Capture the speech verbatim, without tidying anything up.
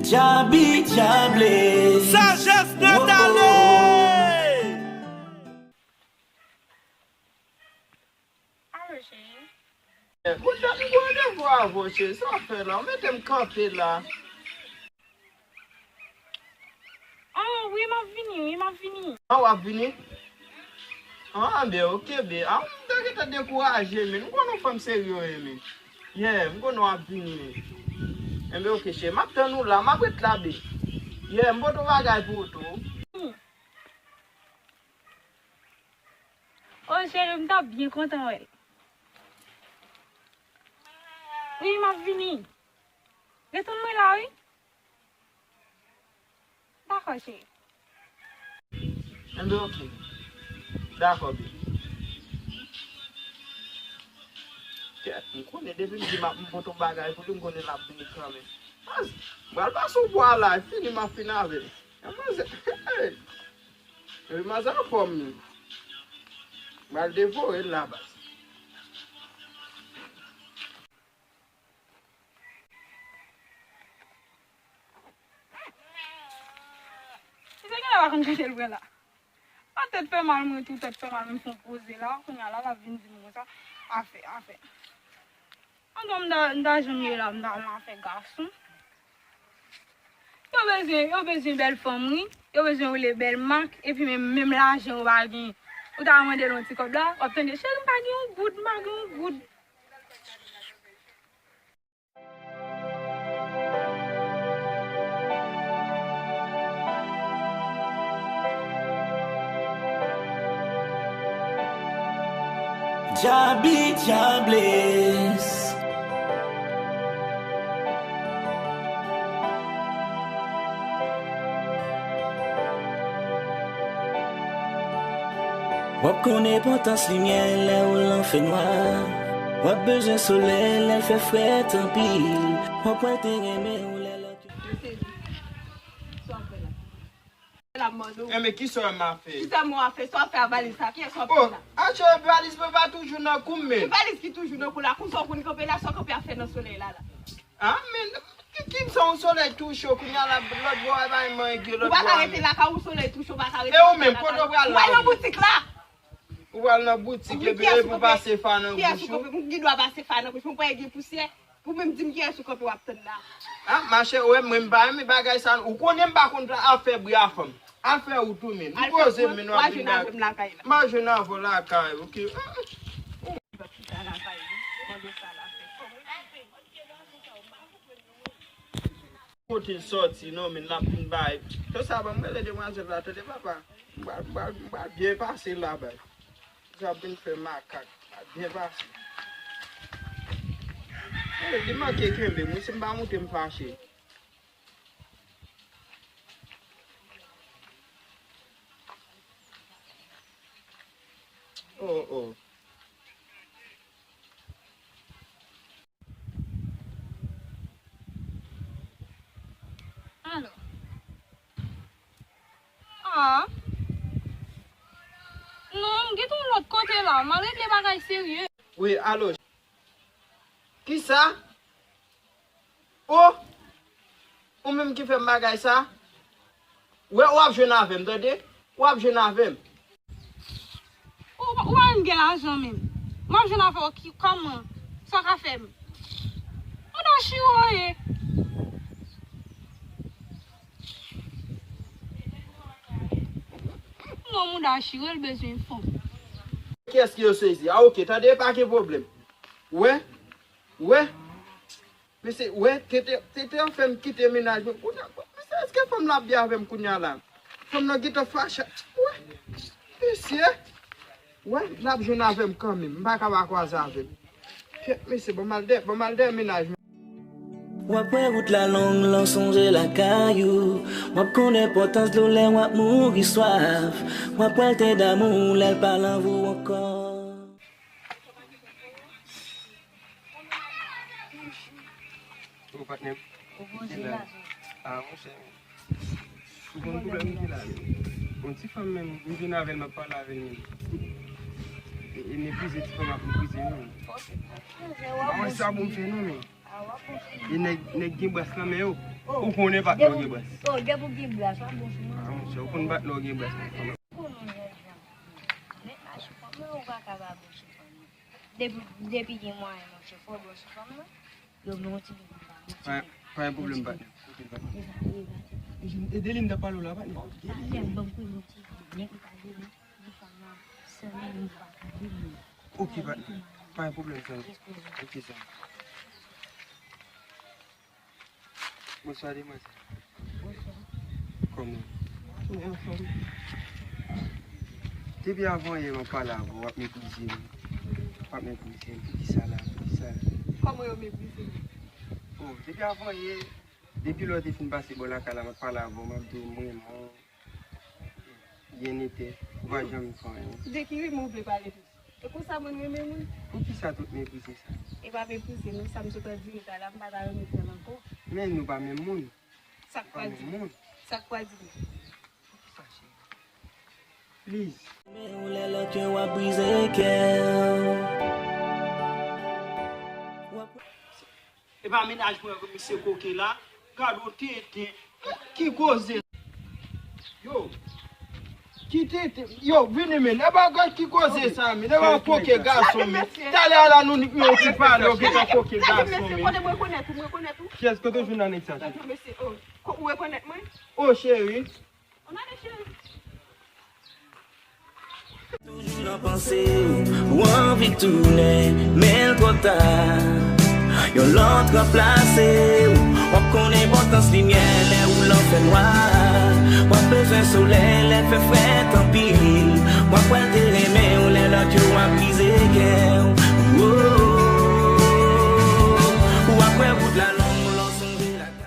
Djabi, djable. Sajès nèt ale. Alo, cheri. Kounye a, m gen randevou avè w, cheri. Sa w ap fè la? Ou mete m kanpe la. Ah, wi, m ap vini, wi, m ap vini. Ah, w ap vini? Ah, ben, oke, ben. Ah, m te gentan dekouraje, men. M konnen w fanm serye w ye, men. Yeah, m konnen w ap vini, men. Enben, oke, cheri. M ap tann ou la, m ap ret la, ben. Yeah, m pote yon bagay pou ou tou. Hmm. O, cheri, m ta byen kontan wè l. Wi, m ap vini. Retann mwen la, wi. Dakò, cheri. Enben, oke. Dakò, baby. Kèt, m konnen depi m di m ap, m pote yon bagay pou li, m konnen l ap vini kanmenm. Mas, m pral pase yon bwa la, fini, m ap fin avè l. Manzè, hey! Epi manzè anfòm wi. M pral devore l la baz. Misye genlè pa konn kote l pran la. A tèt fè mal mwen tou, tèt fè mal mwen fè yon poze la. Kounye a la, l ap vin di m konsa. Afè, afè. Antan m ta, m ta janm ye la, m ta al nan afè gason. Yo bezwen, yo bezwen bèl fanm, wi. Yo bezwen woule bèl mak, epi menm, menm lajan yo pa gen. Ou ta mande l yon ti kòb la, w ap tande, cheri, m pa gen yon goud, m pa gen yon goud. Djabi Djables. W ap konn enpòtans limyè lè ou lan fènwa. W ap bezwen solèy lè l fè frèt anpil. W ap wè l te renmen ou lè l ap... Enben, kisa w wè m ap fè? Kisa m wè w ap fè? Sa w ap fè a valiz sa? Kiyès w ap fè la? Oh, atye valiz mwen pa toujou nan kou m, men. Ki valiz ki toujou nan kou la? Konsa w konn kanpe la, sa w kanpe ap fè nan solèy la la? Ah, men, ki, ki sa yon solèy touche w kounye a la, lòt bò a bay manje, lòt bò a men. Ou pa ka rete lakay ou, solèy touche w, ou pa ka rete lakay ou. E ou menm, kote w pral la? Ou pral nan boutik la. Ou pral nan boutik epi epi w pase fa nan bouch ou. Kiyès ou kanpe? M gen dwa pase fa nan bouch mwen, pou e gen pousyè. Ou menm di m kiyès ou kanpe w ap tann la. Ah, machè, ou wè mwen m pa renmen bagay sa. Ou konnen m pa konn al fè bri a fanm. Al fè ou tou menm. M poze m, men w ap vin la. M a jwenn avè w lakay, oke. Kote l sòti non, men l ap vin bay. Konsa, ban m rele demwazèl la, tande papa. M pral, m pral, m pral byen pase la bay. Sa ap vin fè makak. Byen pase. Eh, li manke kenbe m wi, si m pa moute m fache. Oh, oh. Alo. Ah. Non, m gentan yon lòt kote la. M al regle bagay serye. Wi, alo. Kisa? Oh! Ou menm ki fè m bagay sa? Wè, w ap jwenn avè m, tande? W ap jwenn avè m. Ou, ou pa menm gen lajan menm. M ap jwenn avè w ki, kòman? Sa w ka fè m? Mouda chire w ye. Non, mouda chire, l bezwen fanm. Kiyès ki yo sezi? Ah, oke, tande, pa gen pwoblèm. Wè, wè. Mesye, wè, tete, tete an fè m kite mennaj mwen. Kounye a, mesye, èske fanm nan ap byen avè m kounye a la? Fanm nan gentan fache. Wè, mesye, wè, l ap jwenn avè m kanmenm. M pa ka pa kwaze avè l. Kèt, mesye, ban m al dèyè, ban m al dèyè mennaj mwen. W ap wè wout la long, lè w sonje lakay ou. W ap konn enpòtans dlo lè w ap mouri swaf. W ap wè l te damou lè l pa l anvi w ankò. Ou patnè m. Ou konn se la. Ah, monchè. Ou konn pwoblèm ki la. Yon ti fanm menm, m vin avè l, m ap pale avè l menm. E, e meprize ti fanm ap meprize menm. Mwen sa pou m fè non, men. E nèg, nèg gen bras nan men yo. Ou konnen patnè w gen bras. Oh, depi w gen bras, w ap bon sou mwen. Ah, monchè, ou konn patnè w gen bras nan men yo. Konnen w jèn jan. Nèg la sou fanm nan, ou pa ka pa bon sou fanm nan. Depi, depi gen mwayen, monchè, fò w bon sou fanm nan. Yo, men yon ti bebe, yon ti bebe. Pa gen pwoblèm, patnè. Oke, patnè. Ede li, m t ap pale w la, patnè. Patnè, ban m konnen yon ti bebe. Nèg li pa vini. Li fanm nan, sèlman li pa ka vini. Oke, patnè. Pa gen pwoblèm, zanmi. Oke, zanmi. Bonswa, demwazèl. Bonswa. Kòman? Mwen anfòm. Depi avan yè m ap pale avè w, w ap meprize m. W ap meprize m. Poukisa la? Poukisa la? Kòman yo meprize m? Oh, depi avan yè, depi lè w te fin pase bò lakay la, m ap pale avè w, m ap di w m renmen w. Byen nete, ou pa janm fè anyen. De ki renmen w vle pale plis? E konsa moun renmen moun? Poukisa tout meprize sa? E pa meprize non, sa m sot di nou ta la, m pa ta renmen fè l ankò. Men nou pa menm moun. Sa k pral di nou? Sa k pral di nou? Poukisa, cheri? Please. Men ou lè lòt yo ap brize kè w. E pa mennaj mwen ke misye koke la. Gad yon tenten. Ki koze? Yo. Ki tenten? Yo, vini men. E pa gad ki koze sa men. E pa koke gason men. Talè a la nou nik men yon ti pale, yo gentan koke gason men. Kote mwen rekonèt ou, mwen rekonèt ou. Kiyès kote w jwenn nan nèg sa? Kote mesye? Oh, ko- ou rekonèt mwen? Oh, cheri. Toujou nan panse w, ou anvi tounen, men l twò ta. Yon lòt ranplase w, w ap konn enpòtans limyè lè ou lan fè nwa. W ap bezwen solèy lè fè frèt anpil. W ap wè l te renmen w lè lòt yo ap brize kè w.